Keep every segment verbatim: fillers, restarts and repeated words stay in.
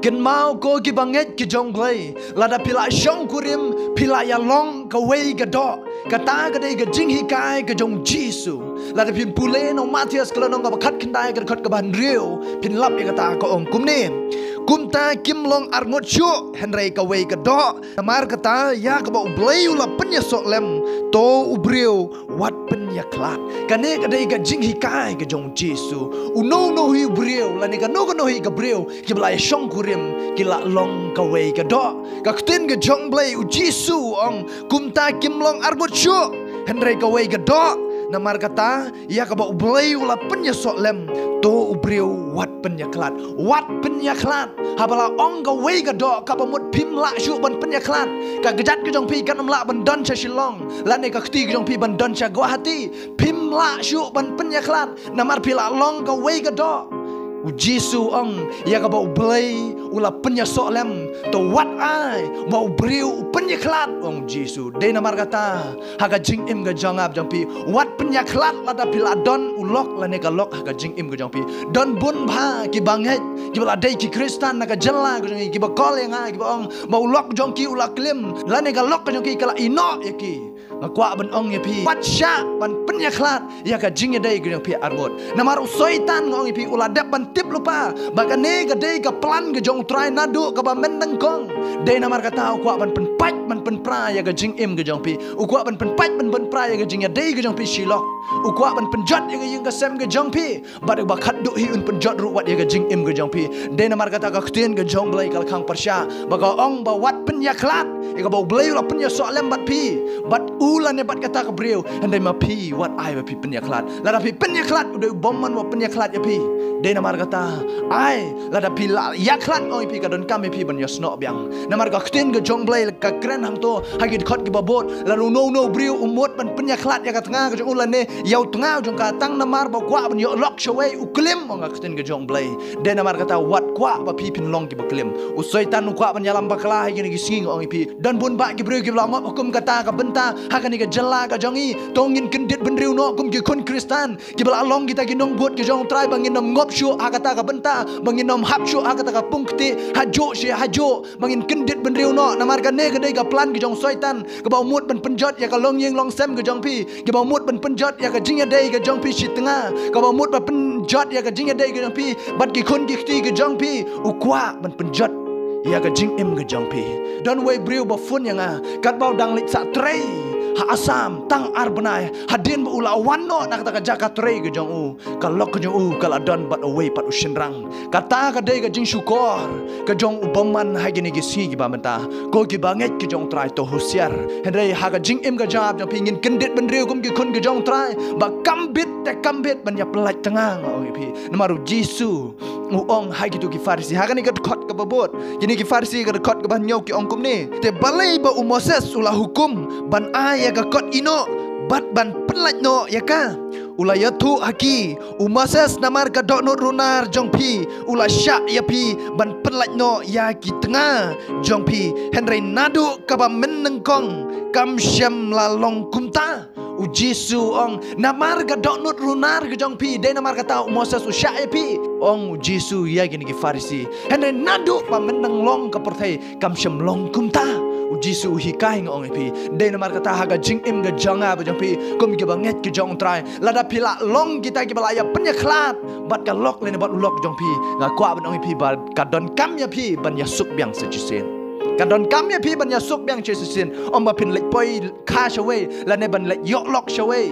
Kynmaw ko ki bangeit ki jong Blei, lada phi la shongkurim, phi la ïalong kawei ka doh. Kata ka dei ka jinghikai ka jong Jisu. Lada phin pule na u Mathaios ka lynnong kaba khatkhyndai ka dkhot kaba hynriew, phin lap ïa kata ka ong kumne: Kumta kim long arngut shuh, hynrei kawei ka doh. Namar kata ïa kaba U Blei u la pynïasoh lem, to u briew wat pynïakhlad. Kane ka dei ka jinghikai ka jong Jisu. Uno uno hi u briew, lane kano kano hi ka briew, kiba la shongkurim, ki la long kawei ka doh. Ka ktien ka jong Blei, U Jisu u ong, kumta kim long arngut shuh, hynrei kawei ka doh. Namar kata ïa kaba U Blei u la pynïasoh lem, to u briew wat pynïakhlad. Wat pynïakhlad. Haba la ong kawei ka doh, kaba mut phim lah shuh ban pynïakhlad. Ka kjat ka jong phi kan ym lah ban don sha Shillong, lane ka kti ka jong phi ban don sha Guwahati. Phim lah shuh ban pynïakhlad. Namar phi la long kawei ka doh. U Jisu u ong, ïa kaba U Blei u la pynïasoh lem, to wat ai ba u briew u pynïakhlad, ong Jisu. Dei namar kata, ha ka jingim ka jong nga bad jong phi, wat pynïakhlad lada phi la don u lok lane ka lok ha ka jingim ka jong phi. Don bun bha ki bangeit, kiba la dei ki Khristan na ka jylla ka jong ngi, kiba call ïa nga, kiba ong ba u lok jong ki u la klim, lane ka lok ka jong ki ka la ïehnoh ïa ki. Nga kwah ban ong ïa phi, wat shah ban pynïakhlad ïa ka jingïadei ka jong phi arngut. Namar u Soitan, nga ong ïa phi, u la dep ban tip lypa ba kane ka dei ka plan ka jong U Trai naduh kaba mynnyngkong. Dei namar kata u kwah ban pynpait ban pynpra ïa ka jingim ka jong phi. U kwah ban pynpait ban pynpra ïa ka jingïadei ka jong phi shi lok. U kwah ban pynjot ïa ka ïing ka sem ka jong phi. Bad kaba khatduh hi un pynjot ruh wat ïa ka jingim ka jong phi. Dei namar kata ka ktien ka jong Blei ka la khang pyrshah ba ka ong ba wat pynïakhlad ïa kaba U Blei u la pynïasoh lem bad phi, bad u lane bad kata ka briew. Hynrei ma phi, wat ai ba phi pynïakhlad. Lada phi pynïakhlad, u dei u bymman ba pynïakhlad ïa phi. Dei namar kata, ai, lada phi la ïakhlad, nga ong ïa phi, ka donkam ïa phi ban ïasnoh biang. Namar ka ktien ka jong Blei ka kren hangto ha ki dkhot kiba bud, lada uno uno u briew u mut ban pynïakhlad ïa ka tnga ka jong u lane ïa u tnga u jong ka, tang namar ba u kwah ban ïoh lok shawei, u klim, ong ka ktien ka jong Blei. Dei namar kata wat kwah ba phi phin long kiba klim. U Soitan u kwah ban ïalam bakla ha kine ki sngi, nga ong ïa phi. Don bun bah ki briew kiba la ngop ha kum kata ka bynta ha kane ka jylla ka jong ngi. To ngin kyndit bynriew noh kum ki khun Khristan kiba la long kita ki nongbud ki jong U Trai, ba ngin ym ngop shuh ha kata ka bynta, ba ngin ym hap shuh ha kata ka pungktieh hajuh shi hajuh. Ba ngin kyndit bynriew noh, namar kane ka dei ka plan ka jong u Soitan, kaba u mut ban pynjot ïa ka longïing longsem ka jong phi, kaba u mut ban pynjot ïa ka jingïadei ka jong phi shi tnga, kaba u mut ban pynjot ïa ka jingïadei ka jong phi bad ki khun ki kti ka jong phi. U kwah ban pynjot ïa ka jingim ka jong phi. Don uwei u briew ba phone ïa nga, katba u dang leit sah trei ha Assam tang ar bnai, hadien ba u la wan noh na kata ka jaka trei ka jong u, ka lok ka jong u ka la don bad uwei pat u shynrang. Kata ka dei ka jingshukor ka jong u bymman ha kine ki sngi kiba mynta. Ko ki bangeit ki jong U Trai, to husiar. Hynrei ha ka jingim ka jong nga bad jong phi, ngin kyndit bynriew kum ki khun ki jong U Trai, ba kam bit te kam bit ban ïapyllait tnga, nga ong ïa phi. Namar U Jisu u ong ha kito ki Pharisi, ha kane ka dkhot kaba bud, kine ki Pharisi ka dkhot kaba hynñiew ki ong kumne: Te balei ba u Moses u la hukum ban ai ïa ka kot ïehnoh bad ban pynlait noh ïa ka? U la ïathuh ha ki, u Moses, namar ka dohnud runar jong phi, u la shah ïa phi ban pynlait noh ïa ki tnga jong phi. Hynrei naduh kaba mynnyngkong kam shym la long kumta. U Jisu u ong, namar ka dohnud runar ka jong phi, dei namar kata u Moses u shah ïa phi, ong u Jisu ïa kine ki Pharisi. Hynrei naduh ba mynnyngkong ka pyrthei kam shym long kumta. U Jisu u hikai, nga ong ïa phi. Dei namar kata ha ka jingim ka jong nga bad jong phi, kum ki bangeit ki jong U Trai, lada phi la long kita kiba la ïa pynïakhlad bad ka lok lane bad u lok jong phi, nga kwah ban ong ïa phi ba ka donkam ïa phi ban ïasuk biang sa shisien. Ka donkam ïa phi ban ïasuk biang sa shisien. Ym ba phin leit poi kha shawei lane ban leit ïoh lok shawei.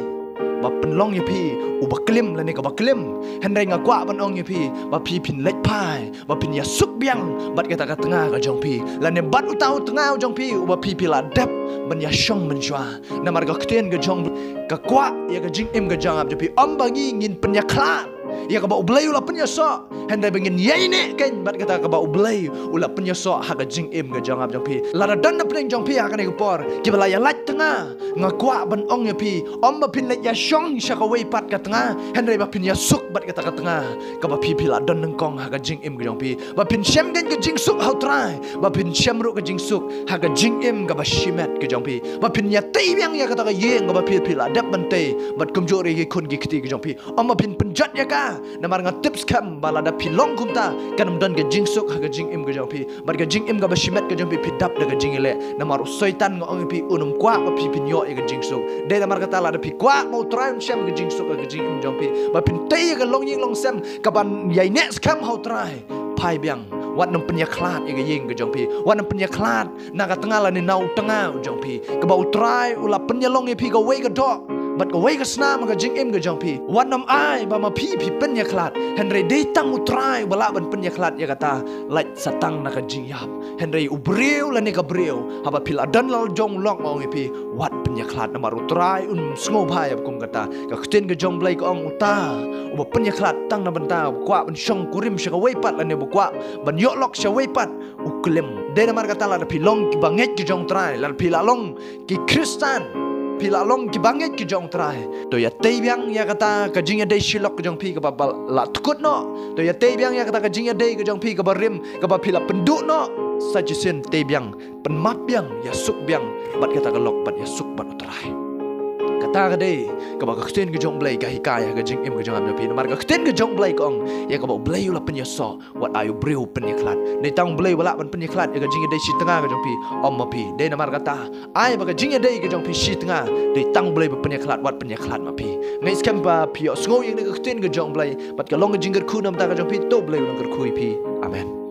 Ba pynlong ïa phi uba klim lane kaba klim. Hynrei nga kwah ban ong ïa phi ba phi phin leit phai, ba phin ïasuk biang bad kata ka tnga ka jong phi, lane bad uta u tnga u jong phi uba phi phi la dep ban ïashong mynshuwa. Namar ka ktien ka jong, ka kwah ïa ka jingim ka jong nga bad jong phi, ym ba ngi ngin pynïakhlad ïa kaba U Blei u la pynïasoh, hynrei ba ngin ïaineh kein bad kata kaba U Blei u la pynïasoh ha ka jingim ka jong nga bad jong phi. Lada don na pdeng jong phi ha kane ka por kiba la ïalait tnga, nga kwah ban ong ïa phi, ym ba phin leit ïashong sha kawei pat ka tnga, hynrei ba phin ïasuk bad kata ka tnga kaba phi phi la don nyngkong ha ka jingim ka jong phi. Ba phin shem kein ka jingsuk ha U Trai, ba phin shem ruh ka jingsuk ha ka jingim kaba shimet ka jong phi. Ba phin ïatei biang ïa kata ka ïing kaba phi phi la dep ban tei bad kumjuh ruh ïa ki khun ki kti ka jong phi. Ym ba phin pynjot ïa ka Namar nga tip skhem ba lada phi long kumta, kan ym don ka jingsuk ha ka jingim ka jong phi. Bad ka jingim kaba shimet ka jong phi, phi dap da ka jingïaleh. Namar u Soitan, nga ong ïa phi, un ym kwah ba phi phin ïoh ïa ka jingsuk. Dei namar kata lada phi kwah ba U Trai un shem ka jingsuk ha ka jingim jong phi, ba phin tei ïa ka longïing longsem kaban ïaineh skhem ha U Trai, phai biang. Wat nym pynïakhlad ïa ka ïing ka jong phi. Wat nym pynïakhlad na ka tnga lane na u tnga u jong phi, kaba U Trai u la pynïalong ïa phi kawei ka doh bad kawei ka snam ha ka jingim ka jong phi. Wat nym ai ba ma phi phi pynïakhlad, hynrei dei tang U Trai uba lah ban pynïakhlad ïa kata. Lait sa tang na ka jingïap. Hynrei u briew lane ka briew, haba phi la don la jong u lok, nga ong ïa phi, wat pynïakhlad, namar U Trai un sngewbha ïa ba kum kata. Ka ktien ka jong U Blei ka ong, uta uba pynïakhlad tang na bynta uba kwah ban shongkurim sha kawei pat lane uba kwah ban ïoh lok sha kawei pat, u klim. Dei namar kata lada phi long kiba ngeit ki jong U Trai, lada phi la long ki Khristan, phi la long kiba ngeit ki jong U Trai, to ïatei biang ïa kata ka jingïadei shilok ka jong phi kaba ba la tkut noh. To ïatei biang ïa kata ka jingïadei ka jong phi kaba rim, kaba phi la pynduh noh. Sa shisien tei biang, pynmap biang, ïasuk biang bad kata ka lok bad ïasuk bad U Trai. Kata ka dei kaba ka ktien ka jong U Blei ka hikai ha ka jingim ka jong nga jong phi. Namar ka ktien ka jong U Blei ka ong, ïa kaba U Blei u la pynïasoh, wat ai u briew pynïakhlad. Dei tang U Blei uba lah ban pynïakhlad ïa ka jingïadei shi tnga ka jong phi, ym ma phi. Dei namar kata, ai ba ka jingïadei ka jong phi shi tnga, dei tang U Blei ba pynïakhlad, wat pynïakhlad ma phi. Nga ngeit skhem ba phi ïohsngew ïa kane ka ktien ka jong U Blei bad ka long ka jingkyrkhu na bynta ka jong phi. To U Blei un kyrkhu ïa phi. Amen.